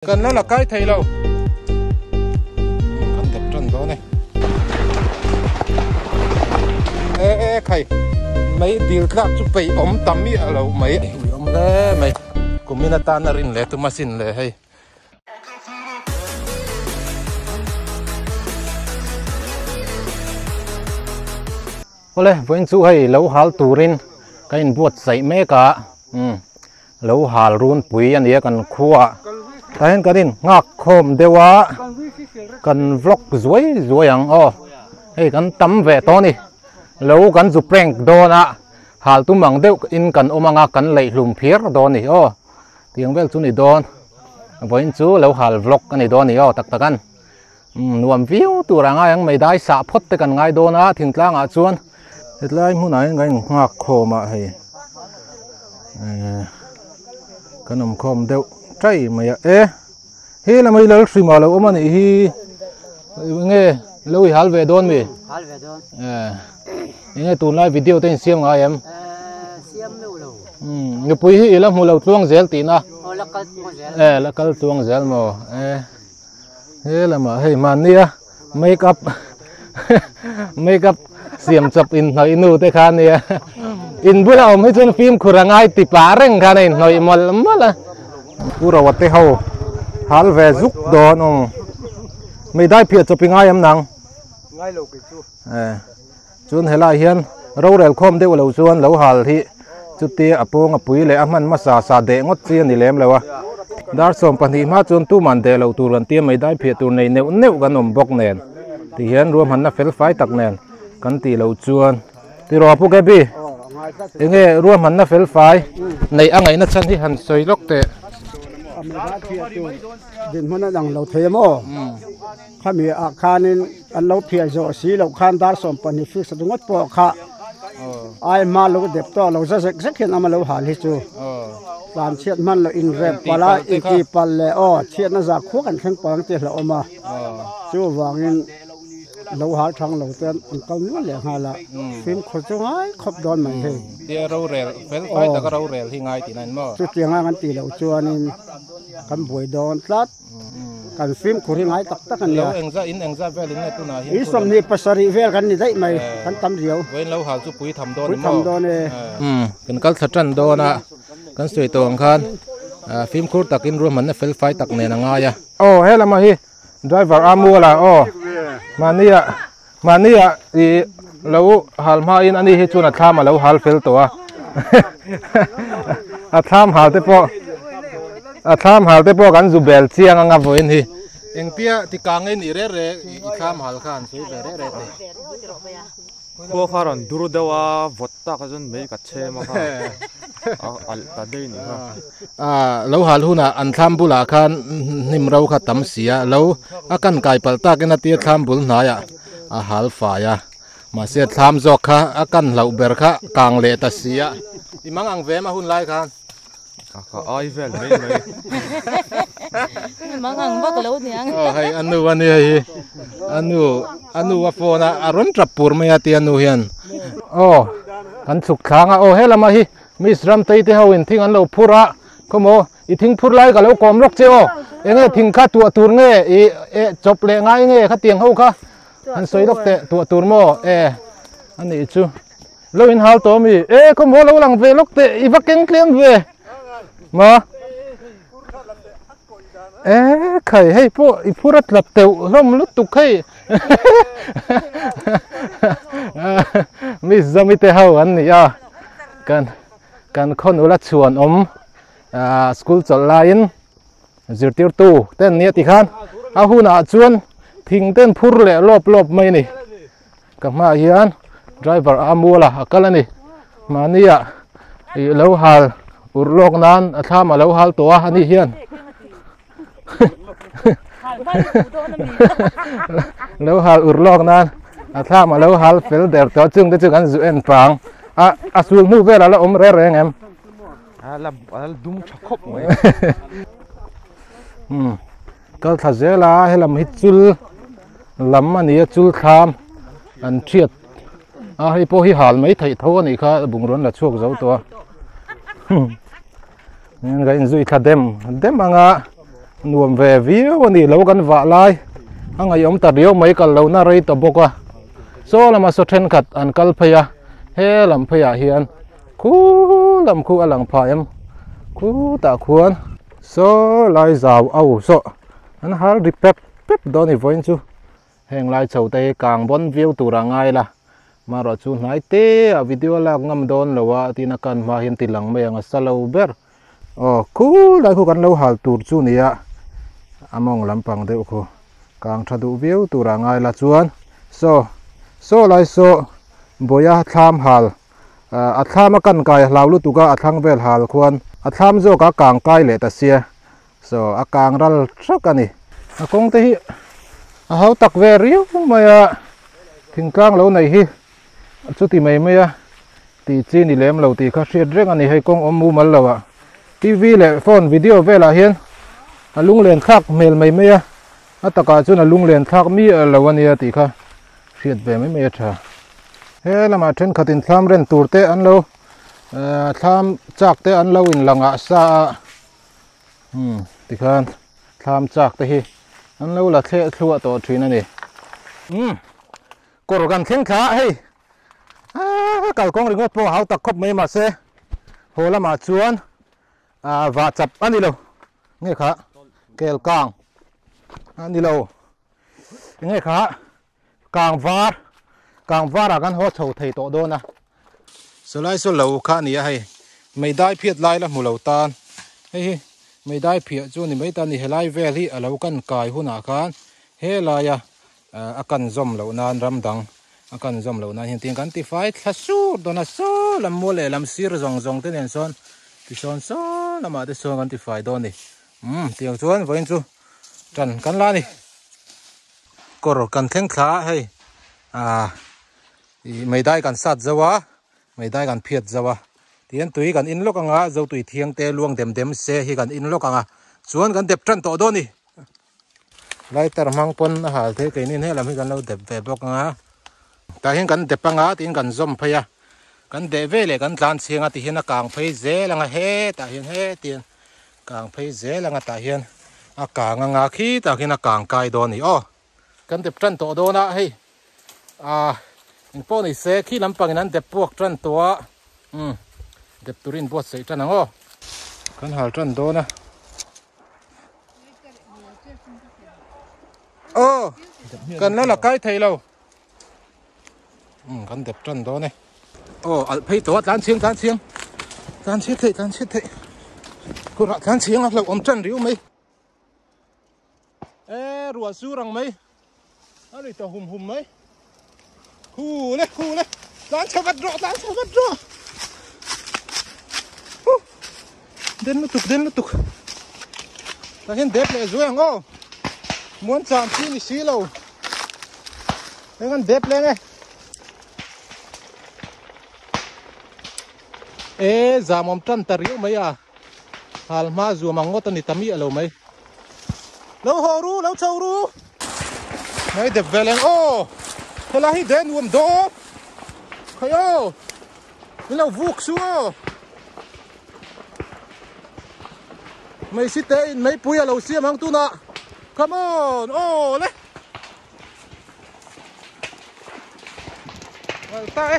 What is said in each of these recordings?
Kan la la kai thei lo. Kan dep tan dawn e. E e khai mai dil tlak chu pei awm tam mi a lo mai. Ui awm hle mai. Kumin atan a rin leh tum asin le hei. Awle vawiin chu hei lo hal turin ka inbuatsaih mek a umm lo hal runpui a nia kan khua tah hian kan in nghak khawm deuh a kan vlog zuai zuai ang aw hei kan tam ve tawh a ni lo kan zu prank dawn a hal tum ang deuh in kan awm ang a kan leih hlum phiar dawn a ni aw tiang vel chu a ni dawn vawiin chu lo hal vlog a ni dawn a ni aw tak tak an. Nuam viau tur a ngai ang mai dai sah phawt te kan ngai dawn a thingtlang ah chuan hetlai hmunah hian kan innghak khawm a hei eh kan awm khawm deuh tai mai a e he lamah hi lal hrim ah lo awm a nih hi enge lo i hal ve dawn mi hal ve dawn eh enge tunlai video te in siam ngai em eh siam meuh lo nupui hi i la hmu lo tluang zel tihna aw la kal tluang zel eh la kal tluang zel maw eh. He lamah hei mahnia make up make up siam chawp inhnawih nu te kha ania in bula awm hi chuan fimkhur a ngai ti pah reng khan a inhnawih mawlh mawlh a Pu Roa te ho hal ve zuk dawn aw meidai phiah chawp i ngai em nang ngai lo kei chu eh chuan helai hian rorel khawm deuh lo chuan lo hal hi chutia a pawng a pui leh a hman hmasa sa deh ngawt chi a ni lem lo a dar 12 hma chuan tuman deh loh tur kan tia mai dai phiah tur nei neuh neuh kan awm bawk nen ti hian ruahmanna fel fai tak nen kan tih loh chuan tiraw Pu Gaby enge ruahmanna fel fai neih a ngaihna chhan hi han sawi lawk teh. Dinhmun a dang lo thei a maw? Khami ah khanin an lo phiah zawh si loh khan dar 12 fix ringawt pawh kha ai hma lo dep tawh lo za zek zek hian ama lo hal hi chu tlan chhiat hman loh inrep palh a inti palh leh aw chhiatna zah khua kan thleng palh ang tih a hlauhawm a chuvangin lo hal thang lo te an kal nual leh nghal a fimkhur chu ngai khawp dawn mai hei. Tia rorel fel fai taka rorel hi ngai tih na ni maw? Chutianga kan tih loh chuanin kan buai dawn tlat. Kan fimkhur hi ngai tak tak a nia. Lo engzah in engzah vel in nge tunah hian. In 27 vel kan ni daih mai kan tam riau. Vawiin lo hal chu pui tham dawn ni maw? Pui tham dawn e. Kan kal thla tan dawn a, kan sawi tawh ang khan fimkhur takin ruahmanna fel fai tak nen a ngai a. Aw he lamah hi driver a mual a aw mahnia mahnia i lo hal hmain ani hi chuan a thlam a lo hal fel tawh a a thlam hal te pawh a thlam hal te pawh kan zu bel chiang anga vawiin hi engtia ti kang nge nih reh reh i thlam hal kha an sawi ve reh reh te. Khua kha rawn dur deuh a vawt tak a chuan mei ka chhem a kha a alh ta daih nih kha. Lo hal hunah an thlam bulah khan hnim ro kha tam si a lo a kan kai palh takin a tia thlam bul hnaiah a hal fai a mahse thlam zawk kha a kan hlauh ber kha kang leh ta si a i mang ang ve em a hun lai khan. Ka ai vel mai mai. Mang ang vak lo niang. Oh hei anu ani hei anu anu a phone a a rawn tap pur mai a ti anu hian. Oh kan chhuk thlang a oh helama hi miss Ramtei te ho in thing an lo phur a khawmaw i thing phur lai ka lo kawm lawk che aw enge thing kha tuah tur nge i eh chawp leh ngai nge khatiang ho kha han sawi lawk teh tuah tur maw eh anih chu. Lo in hal tawh ami? E khaw maw lo lang ve lawk teh i va keng tlem ve ma e khai hei pawh i phur a tla teuh hlawm lutuk hei miss Zami te ho an ni a kan kan khaw nula chhuan awm ah school chawlh laiin zirtirtu te an nia tikhan a hunah chuan thing ten phur leh lawp lawp mai a ni. Ka hmaah hian driver a mual a a kal a ni mahni ah ih lo hal urh lawk nan a thlam a lo hal tawh a ani hian lo hal urh lawk nan a thlam a lo hal fel der tawh a chung te chu kan zu en pang a a sul hnu vel a la awm reng reng em a la a la dum tha khawp mai umm kal thla zel a helam hi chul lam a ni a chul thlam an thiat a hei pawh hi hal mai theih tho a nih kha bungraw an la chhuak zo tawh a ka inzui thla dem dem ang a. Nuam ve viau a ni lo kan vah lai a ngaihawm ta riau mai kal lohna rei ta bawk a saw lama saw thenkhat an kal phei a he lam pheiah hian khu lam khu a lang phah em khutah khuan saw lai zau au saw an hal ri pep pep dawn a ni vawiin chu. Heng lai chho te hi kang bawn viau tur a ngai la, marawh chu hnai te ah video lak ngam dawn lo a tin a kan hma hian ti lang mai ang a sa lo ber. Aw khu lai khu kan lo hal tur chu nia a mawng lampang deuh khu kang tha duh viau tur a ngai la chuan saw saw lai saw bawia thlam hal a thlam a kan kai hlau lutuk a a thlang vel hal khuan a thlam zawk a kang kai leh ta sia. Saw a kang ral thak a ni. A kawng te hi a hau tak ve riau mai a, thingtlang lo nei hi chuti mai mai a tih chi ni lem lo tih kha hriat reng a ni. Hei kawng awm mumal lo ah T_V leh phone video velah hian a lunglen thlak hmel mai mai a, a takah chuan a lunglen thlak miah lo a nia tih kha hriat ve mai mai a tha. He lamah thenkhatin thlam ren tur te an lo thlam chak te an lo inlangah sa a. Umm tikhan thlam chak te hi an lo la thleh thluah tawh thin a ni. Umm kawr kan thleng thla a hei aaa kalkawng ringawt pawh a hau tak khawp mai mahse haw lamah chuan ah vah chap a ni lo nge kha kel kang a ni lo nge kha kang var kang varah kan haw chho thei tawh dawn a. Sawlai saw lo kha a ni a hei meidai phiat lai la hmu lo tan hei hi meidai phiah chu a ni mai ta a ni helai vel hi a lo kan kai hunah khan helaia a kan zawm loh nan ram dang a kan zawm loh nan hian tin kan ti fai thla sur dawn a saw lam mual leh lam sir zawng zawng te nen sawn tisawn saw lamah te sawn kan ti fai dawn a ni umm tiang chuan vawiin chu tan kan la a ni kawr kan thleng thla a hei ah. Ih meidai kan sat zo a, meidai kan phiat zo a, tihian tui kan in lawk ang a, zo tui thiang te luang dem dem se hi kan in lawk ang a, chuan kan dep tan tawh dawn a ni. Lighter hmang pawn a hal thei keini he lam hi kan lo dep ve bawk ang a, tah hian kan dep ang a tiin kan zawm phei a, kan deh ve leh kan tlan chhiang a tihian a kang phei zel ang a hetah hian hetiang kang phei zel ang a tah hian a kang ang a khitah khian a kang kai dawn a ni aw. Kan dep tan tawh dawn a hei. Ah eng pawh ni se khi lampangin an dep puak tan tawh a umm dep turin buatsaih tan ang aw. Kan hal tan dawn a. Aw kan la la kai thei lo. Umm kan dep tan dawn e. Aw alh phei tawh a tlan chhiang tlan chhiang tlan chhiat theih tlan chhiat theih. Khurah tlan chhiang a hlauhawm tan riau mai. E ruah sur ang mai a ri ta hum hum mai hu le hu le tlan chho vat rawh tlan chho vat rawh hu den lutuk den lutuk tah hian dep leh zuai ang aw muan cham chi ni si lo heng an dep leng e e zamawm tan ta riau mai a. Hal hma zuam ang ngawt a ni ta miah lo mai. Lo haw ru, lo chho ru. Mai dep vel eng aw. Helai hi de nuam daw. Khai aw. Min lo vuk su aw. Mai si te in mai pui a lo siam ang tunah. Come on, aw le. Al ta e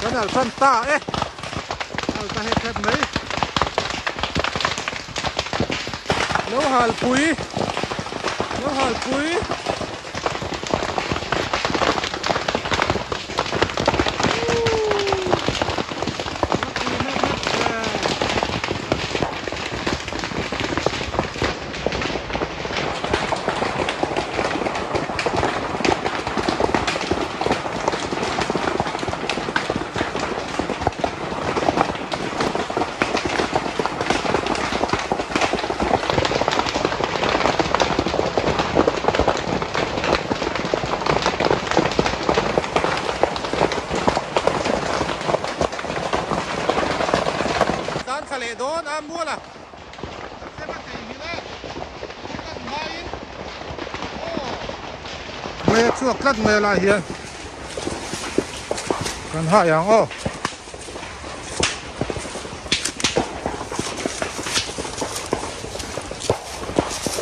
kan al tan ta e al ta hep hep mai lo hal pui lo hal pui Tan thla leh dawn a mual a. Mei a chhuak tlat mai lai hian kan hai ang aw.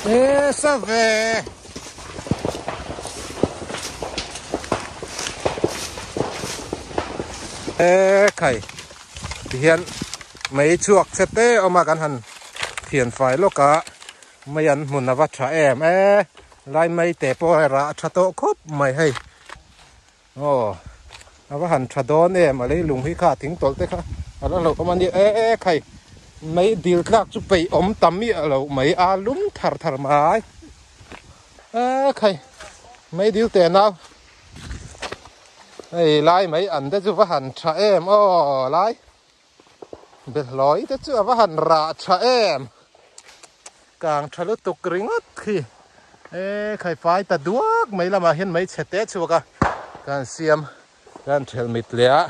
Nasa ve. E khai tihian mei chhuak che te awm a kan han thian fai lawk a mei an hmun a va tha em e lai mei te pawh hei rah tha tawh khawp mai hei aw a va han tha dawn em a leilung hi kha thing tawlh te kha a la hlauh awm a nia e e khai mei dil tlak chu peih awm ta miah loh mai a lum thar thar mai e khai mei dil te nau hei lai mai an te chu va han tha em aw lai Behlawi te chu a va han rah tha em kang tha lutuk ringawt khi e khaifai ta duak mai lamah hian mai chhe te chhuak a kan siam kan thelh mit leh a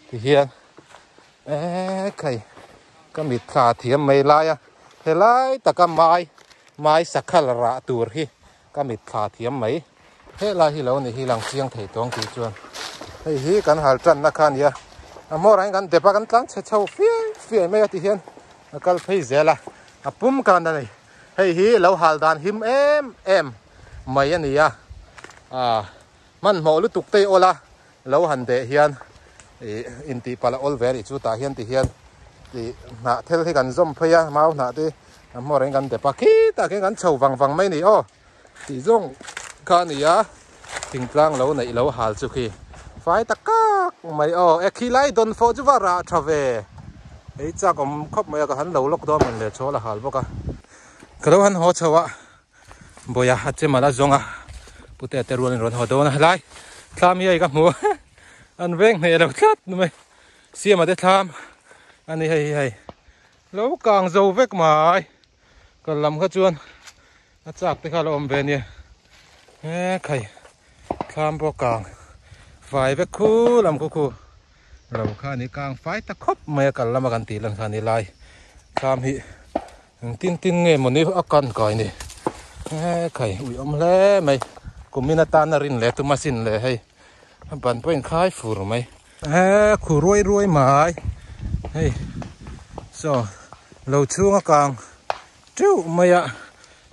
tihian e khai ka mit thla thiam mai lai a helai taka mai mai sakhal rah tur hi Ka mit thla thiam mai. Helai hi lo ni hi lang chiang thei tawng tih chuan hei hi kan hal tanna kha a nia. A hmawrah hian kan dep a, kan tlang chhe chho fiai fiai mai a ti hian a kal phei zel a, a pum kan a ni. Hei hi lo hal dan him em em mai a ni a, ah hmanhmawh lutuk te i awl a, lo han deh hian ih intih palh a awl ve a nih chu tah hian ti hian ih hnah thel hi kan zawm phei a mau hnah te a hmawr in kan dep a khitah khian kan chho vang vang mai a ni aw tih zawng kha a ni a thingtlang lo neih lo hal chu khi fai tak kak mai aw e khilai dawn fawh chu va rah tha ve ei chak awm khawp mai a ka han lo lawk dawn mawn le chawl a hal bawk a ka lo han haw chho a. Bawiha a che mal a zawng a pute te rualin rawn haw dawn a helai thlam hi hei ka hmu an veng hneh lo tlat mai siama te thlam a ni hei hi hei lo kang zo vek mai kal lam kha chuan a chak te kha a lo awm ve ania he khai thlam pawh kang fai vek khu lam khu khu lo kha a ni kang fai ta khawp mai a kal lama kan tih lan kha a ni lai thlam hi. Engtin tin nge mawni a kan kai ni he khai ui awm hle mai kumin atana rin leh tum asin le hei a ban pawh in khai fur mai he khu ruai ruai mai hei saw lo chhung a kang teuh mai a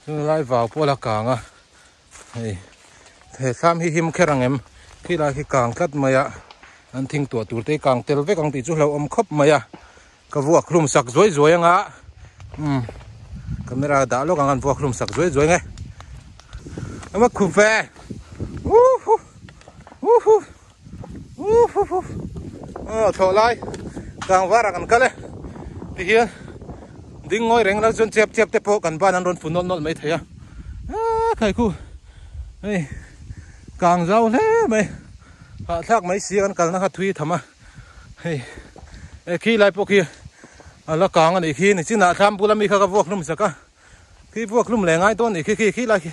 chulai vau pawh a la kang a hei he thlam hi him kher ang em khilai khi kang tlat mai a an thing tuah tur te hi kang tel vek ang tih chu hlauhawm khawp mai a. Ka vuak hlum sak zuai zuai anga umm camera dah lawk ang an vuak hlum sak zuai zuai nge ama khup ve uhu uhu uhu aw thlawh lai kang var ah kan kal e ti hian ding ngawi reng lo chuan chep chep te pawh kan ban an rawn fu nawlh nawlh mai thei a ah khai khu hei kang zau hle mai hahthlak mai si kan kalna kha thui tham a. Hei e khi lai pawh khi a la kang a nih khi ni chinah thlam bula mi kha ka vuak hlum sak a khi vuak hlum leh ngai dawn a nih khi khi khi lai khi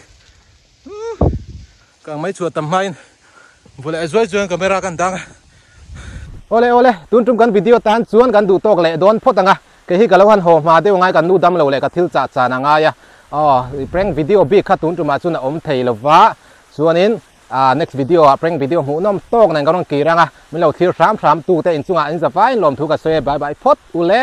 kang mai chhuah tam hmain vawleh a zuai zuai camera kan dang a. Awle awle tun tum kan video tan chuan kan duh tawk leh dawn phawt ang a kei hi ka lo han haw hma deuh ngai kan nu dam lo leh ka thil chah chan a ngai a aw prank video bik kha tun tumah chuan a awm thei lova chuanin Ah next video ah prank video hmuh nawm tawk nen ka rawn kir ang a, min lo thlir hram hram tu te inchungah in za vaiin lawmthu ka sawi e bye bye phawt ule.